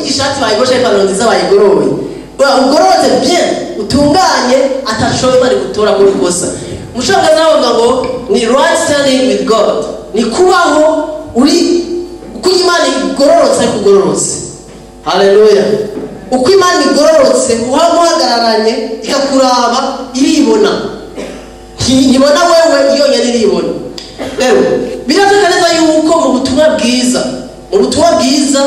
Ishati bayigoshe, ipantaro nziza bayigoroye, ugororotse bien, utunganye, atashoboye Imana gutora kuri kosa. Mushobora bavuga ngo ni right standing with God, ni kubaho uri uko Imana igororotse, ariko ugororotse. Haleluya! Uko Imana igororotse, uhaba muhagararanye, ikakuraba, iribona. Ntibona wewe, yonyine iribona. Rero biratwereka neza yuko mu butumwa bwiza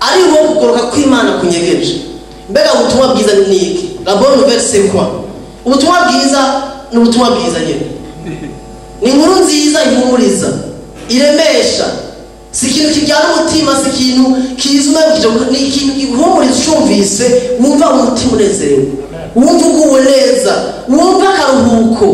ariho kugoroka kw'Imana kunyegeje. Mbega ubutumwa bwiza ni iki? La bonne nouvelle, c'est quoi? Ubutumwa bwiza ni ubutumwa bwiza nyine, ni inkuru nziza ihumuriza, iremesha. Si ikintu kibyara umutima, si ikintu kiza umayukije, ni ikintu gihumuriza. Ucumvise wumva umutima unezerewe, wumva uguwe neza, wumva akaruhuko,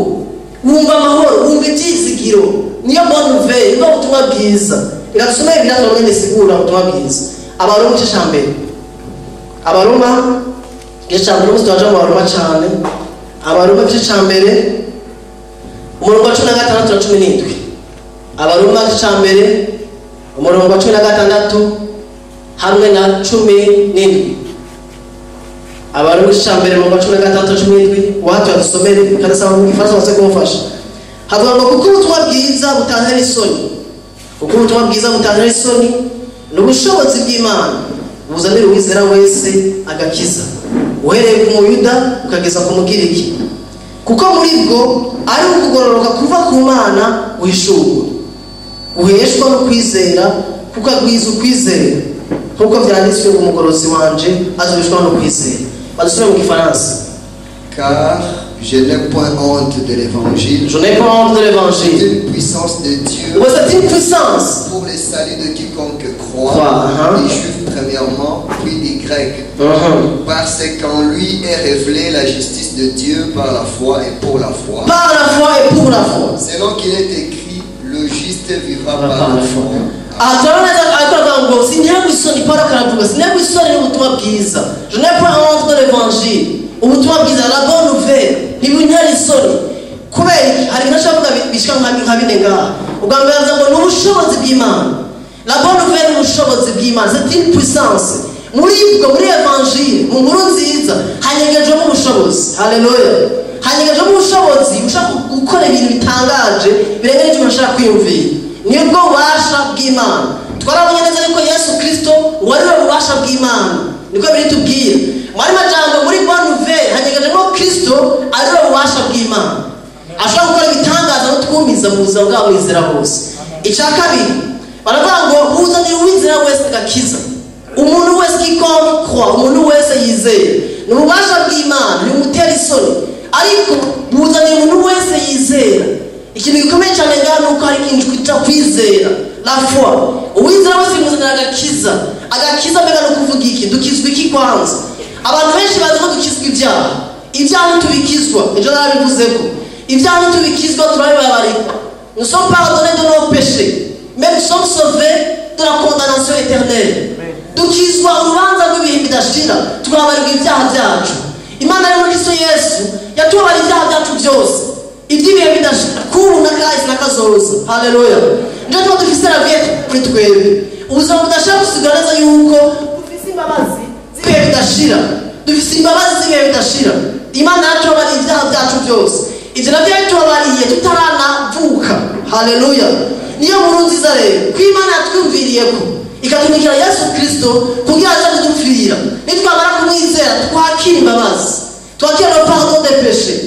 wumva amahoro, wumva ibyizigiro. Niyo bonne nouvelle, niyo butumwa bwiza. Reka dusome Bibiliya mwene isigura ubutumwa bwiza. Abaroma igice cya mbere, Abaroma igice cya mbere. Umunsi turaja mu Baroma cyane. Abaroma igice cya mbere, umurongo wa 16 na 17. Abaroma igice cya mbere, umurongo wa 16 hamwe na 17. Abaroma igice cya mbere, umurongo wa 16 na 17. Wahatuye dusomere kadasaba mu Gifaransa base kumufasha. Havuga ngo: "Kuko ubutumwa bwiza butantera isoni, kuko ubutumwa bwiza butantera isoni, ni ubushobozi bw'Imana buzanira uwizera wese agakiza, uhereye ku Muyuda ukageza ku Mugiriki. Kuko muri bwo ari ukugororoka kuva ku Mana guhishurwa, guheshwa no kwizera, kukagwiza ukwizera, nk'uko byanditswe ngo: 'Umugorozi wanje azobeshwaho no kwizera.'" Badusubire mu Gifaransa. Car je n'ai point honte de l'évangile. Je n'ai pas honte de l'évangile. C'est une puissance de Dieu Ouais, c'est une puissance pour le salut de quiconque croit, Croit, hein. des Juifs premièrement, puis des Grecs. Parce qu'en lui est révélée la justice de Dieu par la foi et pour la foi. Par la foi et pour la foi. Selon qu'il est écrit, le juste vivra par par la la foi. foi. Aha turabona neza, ariko aravuga ngo sinterwa isoni. Paul akaravuga: sinterwa isoni n'ubutumwa bwiza. Je n'ai pas honte de l'évangile. Ubutumwa bwiza, la bonne nouvelle, ntibuntera isoni. Kubera iki? Hari ibintu ashobora kuvuga bishika nka bine ngaha. Ubwa mbere avuga ngo ni ubushobozi bw'Imana. La bonne nouvelle ni ubushobozi bw'Imana, c'est une puissance. Muri bwo, muri évangile, mu nkuru nziza, hanyegejwemo ubushobozi. Haleluya! Hanyegejwemo ubushobozi ushaka gukora ibintu bitangaje, birenga n'icyo umuntu ashaka kwiyumvira. Nibwo bubasha bw'Imana. Twarabonye neza yuko Yesu Kristo ngo ari we bubasha bw'Imana, niko biri tubwira muri majambo. Muri bonne nouvelle hanyegejwemo Kristo, ari we bubasha bw'Imana, ashobora gukora ibitangaza no twumiza mu buzima bwabo wizera bose. Icya kabiri, baravuga ngo buzanira uwizera wese agakiza. Umuntu wese, quiconque croit, umuntu wese yizeye, ni ububasha bw'Imana, ntibumutera isoni, ariko buzanira umuntu wese yizera. Ikintu gikomeye cyane ngaha ni uko hari ikintu twita kwizera, la foi. Uwizera wese bimuzanira agakiza. Agakiza mbega ni ukuvuga iki? Dukizwa iki? Kwanza abantu benshi bazi ko dukizwa ibyaha. Ibyaha ntitubikizwa, ejo narabivuze ko ibyaha ntitubikizwa, turabibabarirwa. Nous sommes pardonnés de nos péchés, mais nous sommes sauvés de la condamnation éternelle. Dukizwa urubanza rw'ibihe bidashira, tukababarirwa ibyaha byacu. Imana yo muri Kristo Yesu yatubabariye ibyaha byacu byose, iby'ibihe bidashira, kubu na kahise na kazoza. Haleluya! Niyo tuba dufise la vie kuri twebwe, ubuzima budashira. Gusigura neza yuko dufise imbabazi z'ibihe bidashira, dufise imbabazi z'ibihe bidashira. Imana yatubabariye ibyaha byacu byose, ibyo nabyo yabitubabariye tutaranavuka. Haleluya! Niyo nkuru nziza rero, ko Imana yatwumviriye ko ikatumikira Yesu Kristo kugira aze kudupfira. Nitwamara kumwizera, twakira imbabazi, twakira le pardon des péchés,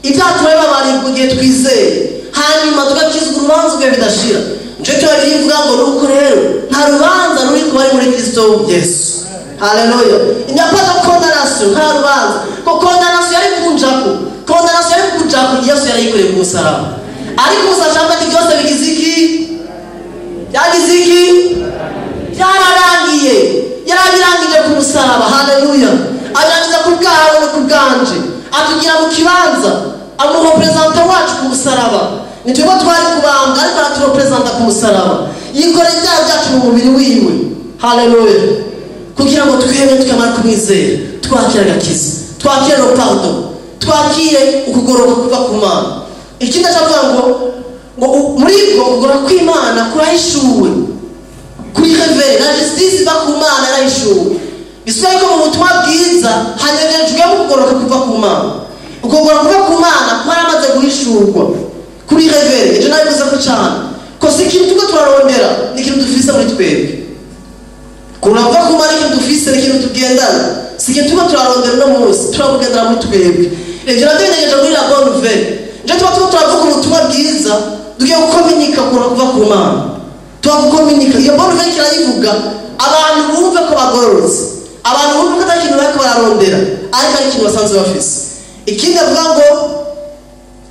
ibyaha turabibabarirwa igihe twizeye, hanyuma tugakizwa urubanza rwe bidashira. Nico cyo bivuga ngo nuko rero nta rubanza ruri ku bari muri Kristo Yesu. Haleluya! Il n'y a pas de condamnation, nta rubanza. Ko condamnation yari kunjako, condamnation yari kujako, Yesu yarayikoreye ku musaraba. Ariko umusaraba ati byose bigize iki? Byagize iki? Byararangiye. Yarabirangije ku musaraba. Haleluya! Abirangiza ku bwawe no ku bwanje, atugira mu kibanza, amu représentant wacu ku musaraba. Ni twebwe twari kubambwa, ariko aratu représenta ku musaraba, yikorera ibyaha byacu mu mubiri wiwe. Haleluya! Kugira ngo twebwe tukamara kumwizera, twakire agakiza, twakire le pardon, twakire ukugororoka kuva ku Mana. Ikindi acavuga ngo muri bwo kugororoka kw'Imana kurahishuwe, kuri révélé. La justice iva ku Mana yarahishuwe. Bisubira yuko mu butumwa bwiza hanyegejwemo ukugororoka kuva ku Mana. Ukugororoka kuva ku Mana kwaramaze guhishurwa kuri révélé. Ejo nabivuze ko cyane ko si ikintu turiko turarondera, ni ikintu dufise muri twebwe. Kurava ku Mana ikintu dufise, ni ikintu tugendana, si ikintu turiko turarondera uno munsi, turabugendera muri twebwe. Ivyo navyo binyegeje muri la bonne nouvelle. Nje tuba turiko turavuga ubutumwa bwiza, tugiye gukominika kuva ku Mana, tuba gukominika iyo bonne nouvelle kirayivuga, abantu bumve ko bagororotse, abantu bumve ko atari ikintu bariko bararondera, ariko ari ikintu basanzwe bafise. Ikindi avuga ngo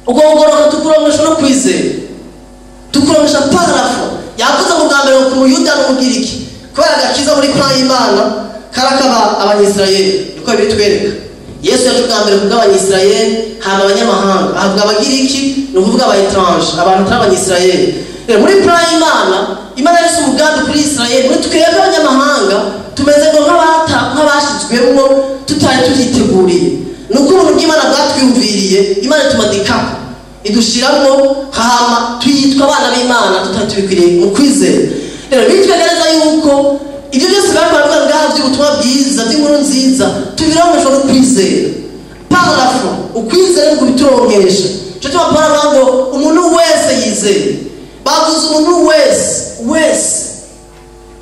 ubwo kugororoka tukuronkesha no kwizera, tukuronkesha par la foi. Yavuze ngo bwa mbere ku Muyuda n'Umugiriki, kubera agakiza muri plan y'Imana karakaba Abanyisirayeli, niko bitwereka. Yesu yaje bwa mbere kubw'Abanyisirayeli, hama abanyamahanga, ahabwa Abagiriki, ni ukuvuga aba étrangers, abantu atari Abanyisirayeli. Rero muri plan y'Imana, Imana yari umugambi kuri Isirayeli. Muri twebwe abanyamahanga tumeze ngo nk'abashizwemwo tutari tuvyiteguriye. Ni uko ubuntu bw'Imana bwatwiyumviriye, Imana itumadikako, idushiramwo, hama tuyitwa abana b'Imana tutari tubikwiriye mu kwizera. Rero bitwegereza yuko ibyo byose bakora ngaha by'ubutumwa bwiza, by'inkuru nziza, tubironkeshwa no kwizera, par la foi. Ukwizera ni kubituronkesha. Ico gituma Pawulo avuga ngo umuntu wese yizeye. Bavuze umuntu wese wese.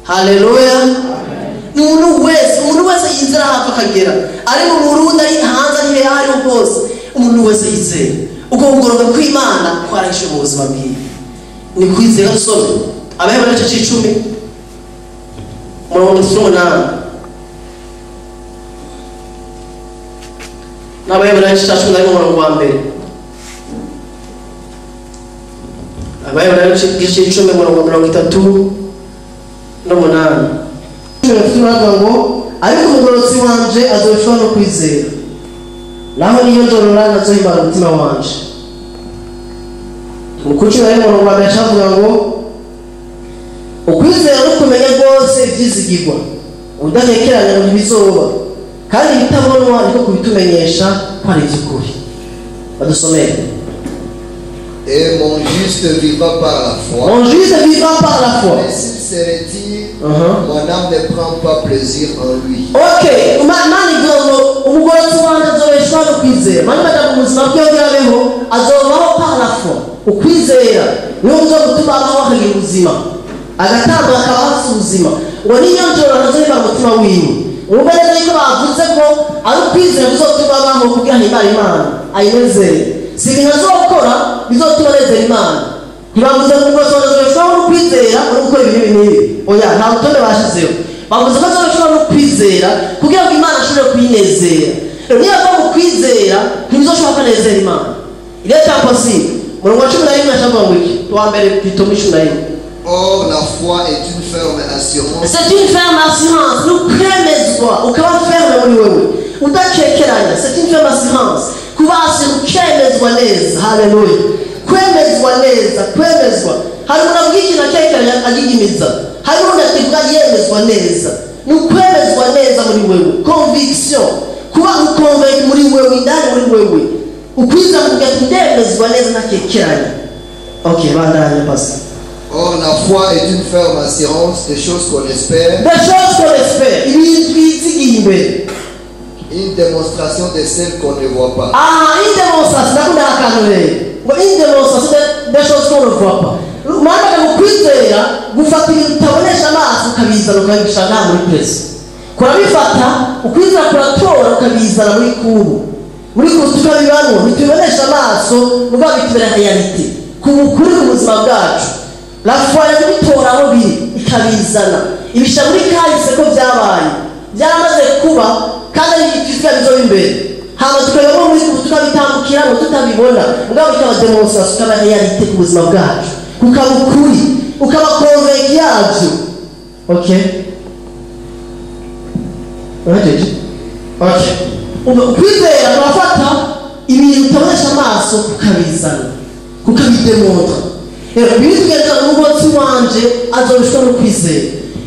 Haleluya! Ni umuntu wese, umuntu wese yizera hafi akagera, ari mu Burundi, ari hanze, ari hehe aho ariho hose, umuntu wese yizera, uko kugororoka kw'Imana kwarahishe mu buzima bwiwe, ni kwizera. Dusome Abaheburayo igice c'icumi, umurongo 38, n'Abaheburayo igice ca 11, umurongo wa mbere. Abaheburayo igice c'icumi, umurongo wa 38 turavuga ngo: "Ariko umugororotsi wanje azobishwaho no kwizera, naho niyonjorora ntazohimbara umutima wanje." Mu kucumi na rimwe, umurongo wa mbere, acavuga ngo: "Ukwizera no kumenya rwose ibyizigirwa, udahekeranya ngo ntibizoba, kandi ibitabonwa niko kubitumenyesha ko ari iby'ukuri." Badusomere. Et mon juste vivra par la foi. Mon juste vivra par la foi. Mais s'il se retire, mon âme ne prend pas plaisir en lui. Ok, Imana ivuga ngo umugororotsi wanjye azobeshwaho no kwizera. Mani majambo, mu buzima bwiwe bw'abeho azobaho par la foi. Ukwizera niwo kuzo gutuma abaho, akagira ubuzima, agatamba, akaba afite ubuzima. Ngo niyonjorora ntazohimba umutima wiwe. Wumva neza yuko bavuze ko ari ukwizera kuzotuma abaho kugira himbare Imana, ayinezere. Si ibintu azokora bizotuma anezera Imana. Ntibavuze ngo umugororotsi wanjye azobeshwaho no kwizera no gukora ibi n'ibi n'ibi. Oya, nta rutonde bashizeho. Bavuze ko azobeshwaho no kwizera kugira ngo Imana ashobore kuyinezera. Rero niyo ava mu kwizera, ntibizoshobora kunezera Imana, il est impossible. Umurongo wa 11 ashavuga ngo iki? Wa mbere plutôt, muri 11. Or, la foi est une ferme assurance C'est une ferme assurance, ni ukwemezwa, ukaba ferme muri wewe, udakekeranya. C'est une ferme assurance, kuba assuré, ukemezwa neza. Haleluya! Kwemezwa neza, kwemezwa. Hari umuntu avuga ikintu akekeranya, agigimiza, hari umuntu akivuga yemezwa neza. Ni ukwemezwa neza muri wewe, conviction, kuba uconvaincu muri wewe, indani muri wewe. Ukwiza kuvuga ati: "Ndemezwa neza, ntakekeranya." Ok, bandanya pasi. Or, la foi est une ferme assurance des choses qu'on espère, Des choses qu'on espère, ibintu twizigiye imbere, une démonstration de celles qu'on ne voit pas. Aha, une démonstration, ndakunda akantu rero ngo une démonstration des choses qu'on ne voit pas. Maana mu kwizera gufata ibintu utabonesha amaso, ukabizana, ukabishaka ngaha muri présent, kurabifata. Ukwizera kuratora, ukabizana muri kubu, muri kubu tukabibamwo. Ntitubibonesha amaso, mugabo bitubera réalité ku bukuri mu buzima bwacu. La foi yabitora aho biri, ikabizana, ibisha muri kahise ko byabaye, byaramaze kuba, kandi ari ibitwiziga bizoba imbere. Hama tukabibamo muri kubu, tukabitambukiramo tutabibona, mugabo bikaba démonstration, bikaba réalité ku buzima bwacu, kukaba ukuri, ukaba convaincu yabyo. Okay, urahejeje? Okay. Ukwizera turafata ibintu utabonesha amaso, ukabizana, kukabidemontra. Rero biri tugenda: umugororotsi wanje azobishwa no kwizera.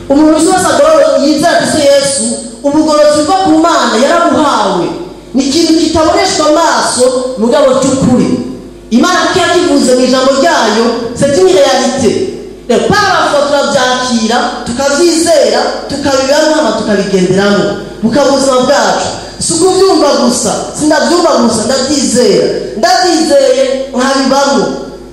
Umuntu wese agororo yizera Kristo Yesu, ubugororotsi buva ku Mana yarabuhawe. Ni ikintu kitaboneshwa amaso, mugabo cy'ukuri. Imana kuko yakivuze mu ijambo ryayo, c'est une réalité. Rero par la foi turabyakira, tukabyizera, tukabibamo, hama. Tukabigenderamo, bukaba ubuzima bwacu. Si ukubyumva gusa, sindabyumva gusa, ndabyizera, ndabyizeye nkabibamo,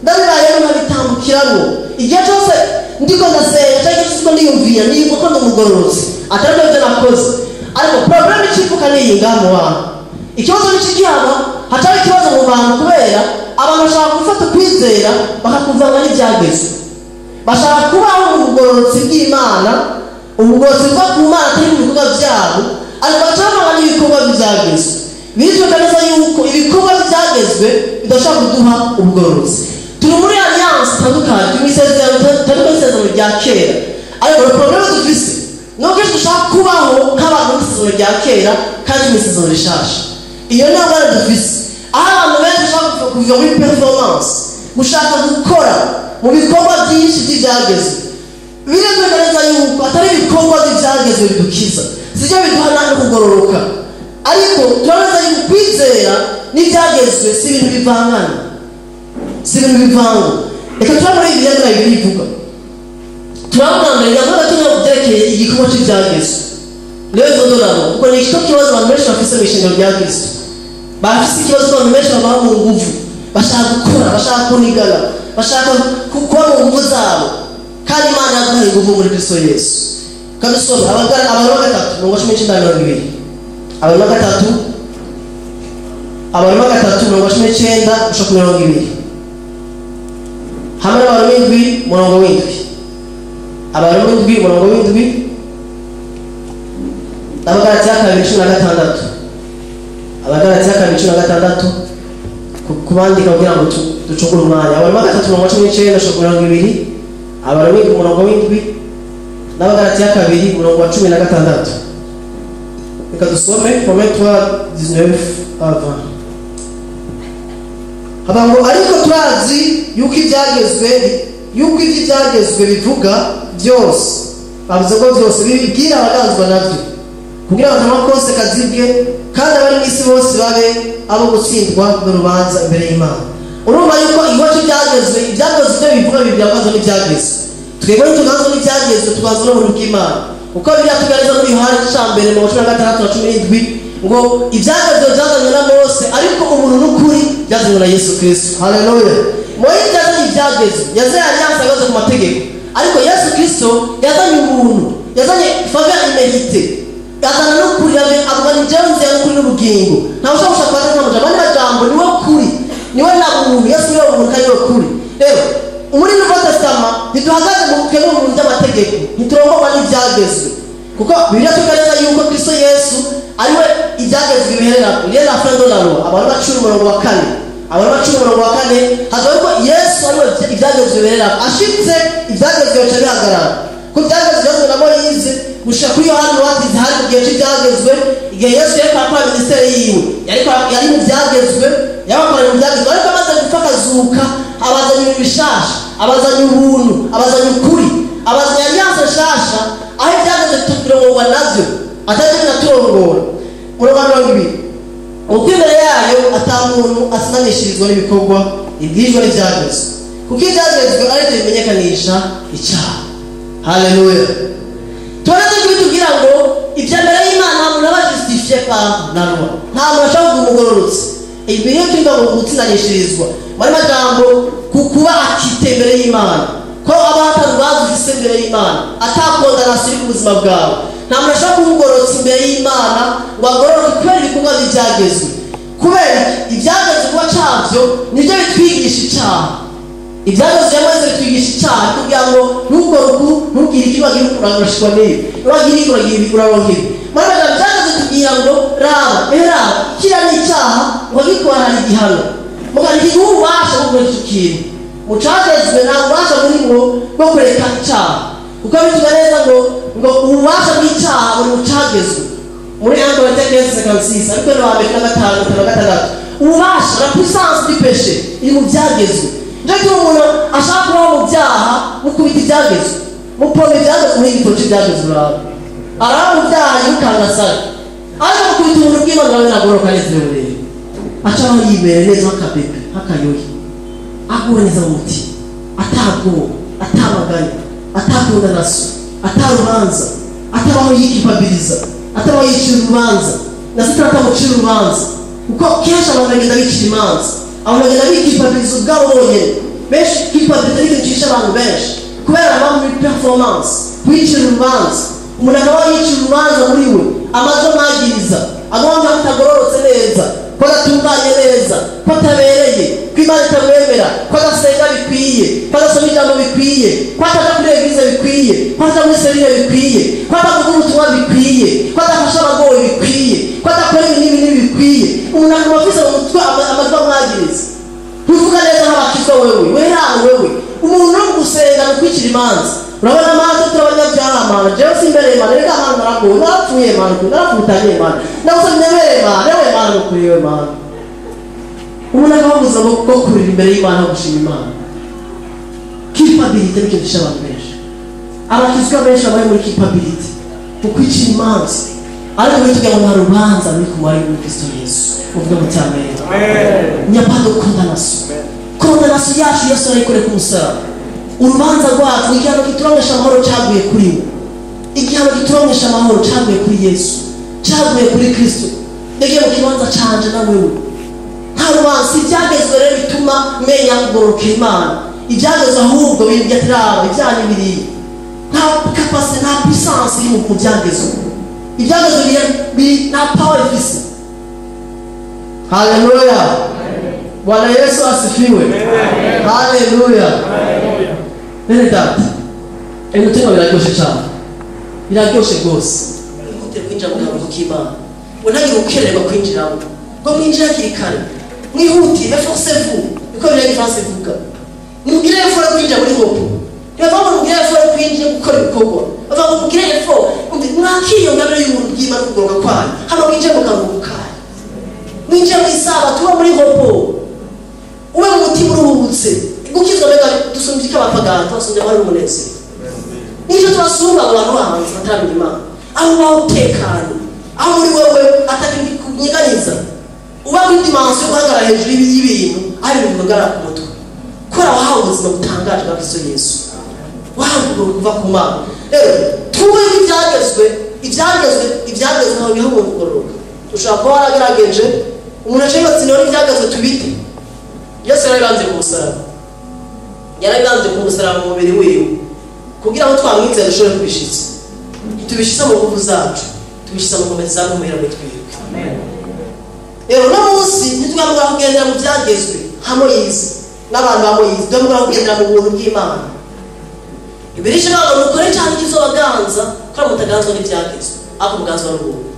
ndabibayemo, nkabitambukiramo. Igihe cyose ndiko ndasenga cyangwa igihe cyose ndiyumvira, niyumva ko ndi umugororotsi, atari byo nakoze. Ariko problème ikivuka ni iyi ngaha mu bantu. Ikibazo nikikihaba, hatari ikibazo mu bantu, kubera abantu bashaka gufata ukwizera bakakuvanga n'ibyagezwe. Bashaka kubaho mu bugororotsi bw'Imana, ubugororotsi buva ku Mana atari mu bikorwa byabo, ariko bacavanga n'ibikorwa by'ibyagezwe. Bityo neza yuko ibikorwa by'ibyagezwe bidashobora kuduha ubugororotsi. Turi muri alliance itandukanye, turi mu isezerano itandukanye, isezerano rya kera. Ariko problème dufise nuko kenshi dushaka kubaho nk'abantu mu isezerano rya kera kandi mu isezerano rishasha. Iyo niyo ngorane dufise, aho abantu benshi bashaka kuva muri performance, gushaka gukora mu bikorwa byinshi by'ibyagezwe. Biratwereka neza yuko atari ibikorwa by'ibyagezwe bidukiza, sibyo biduha no kugororoka. Ariko turabona yuko kwizera n'ibyagezwe si ibintu bivangana, si ibintu bivangwa. Reka turabona muri Bibiliya nayo ibivuga. Turabona mbere yavuga tuno byerekeye igikorwa cy'ibyagezwe rero dodoramo, kuko ni cyo kibazo abantu benshi bafise mu ishengero rya Kristo. Bafise ikibazo, abantu benshi babaho mu nguvu, bashaka gukora, bashaka kunigana, bashaka kuba mu nguvu zabo, kandi Imana yaduhaye inguvu muri Kristo Yesu. Kadusome Abaroma 3:19-20. Abaroma 3, Abaroma 3:19-20, hamwe n'Abaroma 7:7. Abaroma 7:7, n'Abagalatiya 2:16. Abagalatiya 2:16, kubandika kugira ngo ducungure umwanya. Abaroma 3:19-20, Abaroma 7:7, n'Abagalatiya 2:16. Reka dusome Romains 3:19-20. Haba ngo: "Ariko turazi yuko ibyo ibyagezwe bivuga byose, bavuze ko byose bibwira abaganzwa nabyo, kugira ngo akanwa kose kazibwe, kandi abari mu isi bose babe abo gutsindwa n'urubanza imbere y'Imana." Urumva yuko iwacu ibyagezwe ibyo bivuga bibyagazwa n'ibyagezwe. Twebwe ntituganzwa n'ibyagezwe, tuganzwa n'ubuntu bw'Imana, kuko biriya tugareza muri Yohana 1:16-17 ngo ibyagezwe byazanywe na Mose, ariko ubuntu n'ukuri byazanywe na Yesu Kristo. Haleluya! Moyize yazanye ibyagezwe, yazanye alliance ihagaze ku mategeko, ariko Yesu Kristo yazanye ubuntu, yazanye faveur imméritée, azana n'ukuri. Avuga: "Ni jewe nzira n'ukuri n'ubugingo, ntawe ushobora gushaka kwa Data." Andi majambo, niwe kuri, niwe na buntu. Yesu niwe buntu kandi niwe kuri. Rero muri Nouveau Testament ntiduhagaze mu bukene mu bintu by'amategeko, ntiturongorwa n'ibyagezwe, kuko Bibiliya tugaragaza yuko Kristo Yesu ariwe ibyagezwe biherera. Il est la fin de la loi. Abaroma 10:4, Abaroma 10:4, havuga ko Yesu ariwe ibyagezwe biherera. Ashitse, ibyagezwe bica bihagarara, ko ibyagezwe byazanywe na Moyize gushika kuri Yohana Umubatizi hari mu gihe cy'ibyagezwe. Igihe Yesu yariko arakora minisiteri yiwe, yari mu byagezwe, yabakoranye mu byagezwe. Ariko amaze gupfa akazuka, abazanye ibintu bishasha, abazanye ubuntu, abazanye ukuri, abazanye alliance nshasha, aho ibyagezwe tuturongorwa navyo, atari binaturongora. Umurongo wa 20: "Uko imbere yayo ata muntu asinamishirizwa n'ibikorwa ibwirijwe n'ibyagezwe, kuko ibyagezwe ari byo bimenyekanisha icyaha." Haleluya! Tubona ko bitubwira ngo ibya mbere y'Imana nta muntu aba justifié par la loi, nta muntu ashobora kuba umugororotsi. Ibi niyo tuvuga ngo gutsinanishirizwa, muri majambo ku kuba acquitté imbere y'Imana, ko aba hatari urubanza ufise imbere y'Imana, ata condamnation iri ku buzima bwawe. Nta muntu ashobora kuba umugororotsi imbere y'Imana ngo agororoke kubera ibikorwa by'ibyagezwe. Kubera iki? Ibyagezwe kuba cabyo nibyo bitwigisha icyaha. Ibyagezwe bya Mose bitwigisha icyaha, kugira ngo ntukore uku, ntugire iki, wagira uku urashikwa n'ibi, wagira iki uragira ibi, uraronka ibi. Muri majambo, ibyagezwe tubwira ngo raba, raba kiriya ni icyaha, ngo gikora hari igihano, muganga ntiguha ububasha bwo gukora icyo kintu. Mu cagezwe nta bubasha burimwo bwo kureka icyaha, kuko bituga neza ngo ububasha bw'icyaha buri mu cagezwe, muri 1 Corinthiens 15:56, ariko no wa mbere 5:56. Ububasha, la puissance du péché, iri mu byagezwe. Nicyo gituma umuntu ashaka kubaho mu byaha, mukubita ibyagezwe, mupompa ibyagezwe, muha igitoro cy'ibyagezwe, uraba araba mu byaha yirukanga sare. Ariko mukubita ubuntu bw'Imana, nawe nagororoka anezerewe. Rero acaho yibere neza nk'akabebe, nk'akayoyi, aguwe neza mu mutima, atabwoba, atamaganya, ata condamnation, atarubanza. Atabaho yikipabiliza, atabaho yicira urubanza, na Satani atamucira urubanza. Kuko kenshi abantu bagenda bicira imanza, abantu bagenda bikipabiliza ubwabo bonyine. Benshi culpabilité ni ikintu cica abantu benshi kubera baba muri performance, kwicira urubanza. Umuntu akaba yicira urubanza muri we, amajwi amwagiriza, agomba atagororotse neza, ko adatunganye neza, ko atabereye, ko Imana itamwemera, ko adasenga bikwiye, ko adasoma ijambo bikwiye, ko ataja kuri eglise bikwiye, ko ataja muri serire bikwiye, ko atavuga ubutumwa bikwiye, ko adafasha abagowe bikwiye, ko adakora ibi n'ibi n'ibi bikwiye. Umuntu akaba afise mu mutwe amajwi amwagiriza. Ntuvuga neza nk'abakizwa wewe, wera wewe. Umuntu uri gusenga ni ukwicira imanza. Urabona amazi turi abanyabyaha mana, jewe simbereye mana, reka ahantu naragowe, narapfuye mana, narapfutanye mana, ndagusabye unyemere mana, yewe mana, nukuri yewe mana. Umuntu akaba ubuzima bwo kurira imbere y'Imana no gushima Imana. Culpabilité ni ikintu cisha abantu benshi. Abakizwa benshi babaye muri culpabilité, mu kwicira imanza. Ariko bitubwira ngo nta rubanza ruri ku bari muri Kristo Yesu. Uvuge muti amen. Il n'y a pas de condamnation. Condamnation yacu Yesu arayikoreye ku musaraba. Urubanza rwacu, igihano kituronkesha amahoro caguye kuri we. Igihano kituronkesha amahoro caguye kuri Yesu, caguye kuri Kristo. Yagiye mu kibanza canje na wewe. Nta rubanza. Si ibyagezwe rero bituma menya kugororokera Imana. Ibyagezwe ahubwo bimbwira ati raba ibyaha ni biriya. Nta capacité, nta puissance iri mu byagezwe. Ibyagezwe biri nta power ifise. Haleluya. Bwana Yesu asifiwe. Haleluya. Bene data, ibintu biraryoshe cyane, biraryoshe rwose. Mwihutire kwinjira mu karuhuko k'Imana, ngo ntagire ukererwa kwinjiramo, ngo mwinjire hakiri kare, mwihutire, efforcez-vous, niko Bibiliya y'igifaransa ivuga. Nimugire effort yo kwinjira muri repos. Ntibavuga ngo mugire effort yo kwinjira gukora ibikorwa, bavuga ngo mugire effort, mwakire iyo ngabire y'ubuntu bw'Imana no kugororoka kwayo, hama mwinjire mu karuhuko kayo, mwinjire mu isabato, ube muri repos, ube mu mutima uruhutse. Gukizwa mbega dusumbye iki abapagani, tubasumbye amahoro n'umunezero. Nicyo tubasumba abo bantu hanze bataramenya Imana. Aho ubaho utekanye, aho muri wewe atakintu kunyeganyeza, uba muri dimension yo guhagarara hejuru y'ibintu, aho ibintu bihagarara ku mutwe. Kubera wahawe ubuzima butangaje bwa Kristo Yesu, wahawe kuva ku Mana. Rero tuve ibyagezwe, ibyagezwe, ibyagezwe ntabwo biha umuntu kugororoka. Ushobora kuba waragerageje, umuntu aca yibaza none ibyagezwe tubite. Yesu yarabibanze ku musaraba, yarabibanze ku musaraba mu mubiri wiwe, kugira ngo twamwizere dushobore kubishitsa. Ntitubishitse mu nguvu zacu, tubishitse mu nkomezi za Muhera muri twebwe. Rero uno munsi ntitwamugora kugendera mu byagezwe nka Moyize n'abantu ba Moyize, twamugora kugendera mu buntu bw'Imana. Ibirisha ntabwo mukore cyane ikizobaganza, kubera mutaganzwa n'ibyagezwe, ariko muganzwa n'ubuntu.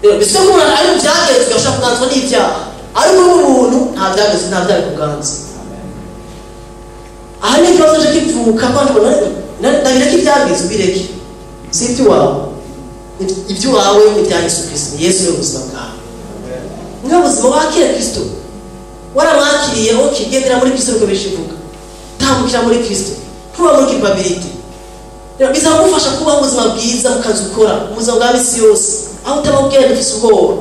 Rero biswe ko umuntu ari mu byagezwe ashobora kuganzwa n'ibyaha, ariko mu buntu nta byagezwe, nta byaha bikuganza. Aha ni ikibazo cyo kivuka ko abantu ndabireke ibyagezwe ubireke, si iby'iwawe. Iby'iwawe ni ibya Yesu Kristo. Ni Yesu niwe buzima bwawe, niwe buzima wakira Kristo, waramwakiriye, ukigendera muri Kristo niko bishivuga, tambukira muri Kristo, ntuba muri culpabilité. Rero bizagufasha kubaho ubuzima bwiza mu kazi ukora, ubuzima bwa misi yose, aho utaba ugenda ufise ubwoba,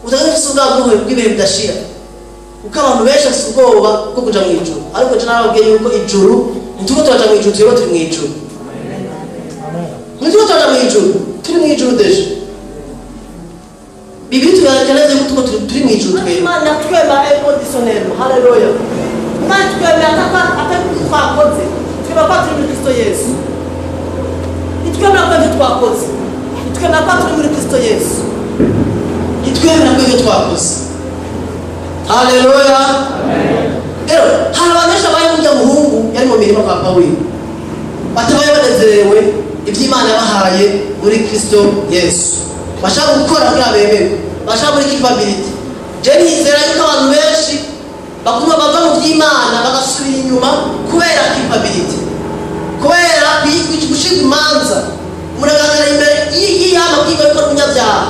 utagenda ufise ubwoba bw'ibihe bidashira. Kuko abantu benshi bafise ubwoba bwo kuja mu ijuru, ariko je narababwiye yuko ijuru ntituko turaja mu ijuru, twebwe turi mu ijuru. Ntituko turaja mu ijuru, turi mu ijuru deje. Bibiliya itwereka neza yuko tuko turi mu ijuru twebwe. Imana twemera inconditionnellement. Haleluya. Imana twemera atari ibyo twakoze, twemera ko turi muri Kristo Yesu. Itwemera ko ibyo twakoze, itwemera ko turi muri Kristo Yesu, itwemera ko ibyo twakoze. Haleluya. Rero hari abantu benshi babaye murya muhungu yari mu mirima kwa Pawulo, batabaye banezerewe iby'Imana yabahaye muri Kristo Yesu, bashaka gukora kugira bemerwe, bashaka muri culpabilité. Je nizera yuko abantu benshi bakuma bava mu by'Imana bagasubira inyuma kubera culpabilité, kubera gucirwa imanza. Umuntu agaragara imbere y'iyama bwiwe ko ari umunyabyaha,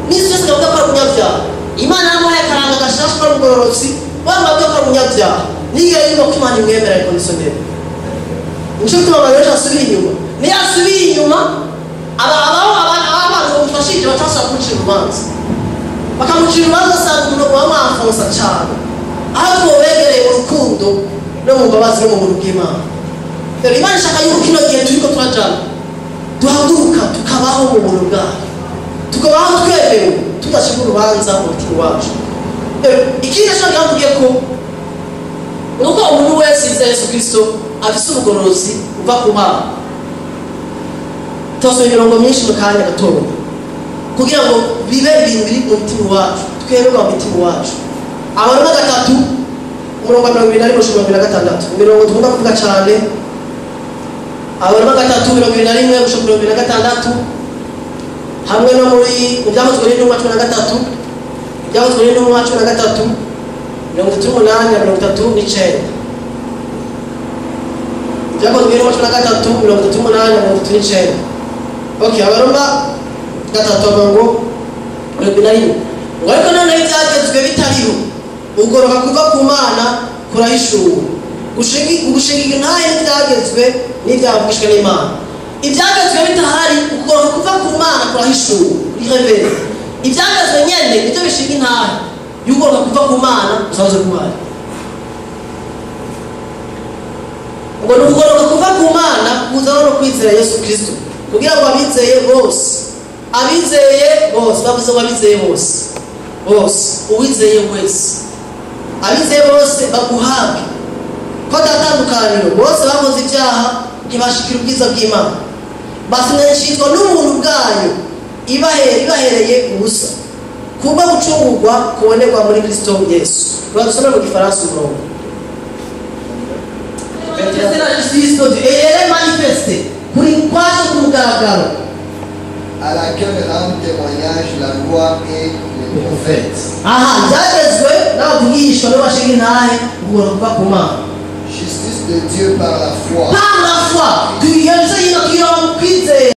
n'isi yose ikavuga ko ari umunyabyaha. Imana yamuhaye akaranga gashasha ko ari umugororotsi, abantu bavuga ko ari umunyabyaha. Niyo yumva ko Imana imwemera inconditionnel. Nico gituma abantu benshi basubira inyuma. Niyo asubiye inyuma, abantu bamufashije batashobora kumucira urubanza, bakamucira urubanza asanga umuntu bamwafonsa cyane. Aho twobegereye mu rukundo no mu mbabazi no mu buntu bw'Imana. Rero Imana ishaka yuko kino gihe turiko turajana, Duhaguruka tukabaho mu buntu bwayo, tukabaho twemewe, tudacika urubanza mu mutima wacu. Ikindi nashaka kuvuga ko nuko umuntu wese yizera Yesu Kristo afise ubugororozi buva ku Mana. Turasoma imirongo myinshi mu kanya gatoya kugira ngo bibe ibintu biri mu mutima wacu, twemerwa mu mutima wacu. Abaroma 3 umurongo wa 21 gushika 26, imirongo dukunda kuvuga cyane. Abaroma 3 21 gushika 26, hamwe no muri Ibyakozwe n'Intumwa 13, Ibyakozwe n'Intumwa 13 38 na 39. Ibyakozwe n'Intumwa 13 38 na 39. Okay, Abaroma 3 avuga ngo 21 ngo ariko noneho ibyagezwe bitariho, ugoroka kuva ku Mana kurahishuwe, gushinga intahe n'ibyagezwe n'ibyavugishwe n'Imana. Ibyagezwe bitahari, ugoroka kuva ku Mana kurahishuwe, kuri révélé. Ibyagezwe nyene nibyo bishinga intahe y'ugoroka kuva ku Mana usanzwe kuhari. Ngo ni ukugoroka kuva ku Mana kuzana no kwizera Yesu Kristo, kugira ngo abizeye bose, abizeye bose, bavuze ngo abizeye bose, bose, uwizeye wese, abizeye bose baguhabwe, ko atatandukaniro, bose bakoze ibyaha ntibashikira ubwiza bw'Imana, basindanishizwa n'ubuntu bwayo ibahereye ubusa, kubwo gucungurwa kubonerwa muri Kristo Yesu. Urabisoma mu Gifaransa umurongo. La justice de Dieu, et elle est manifestée kuri kwaje ku mugaragaro, à laquelle rendent témoignage la loi et les prophètes. Aha, byagezwe n'abavugishwa n'abashinga intahe ubugoroka kuva ku Mana. Justice de Dieu par la foi. Par la foi, tuyiyoze yino tuyironka mu kwizera.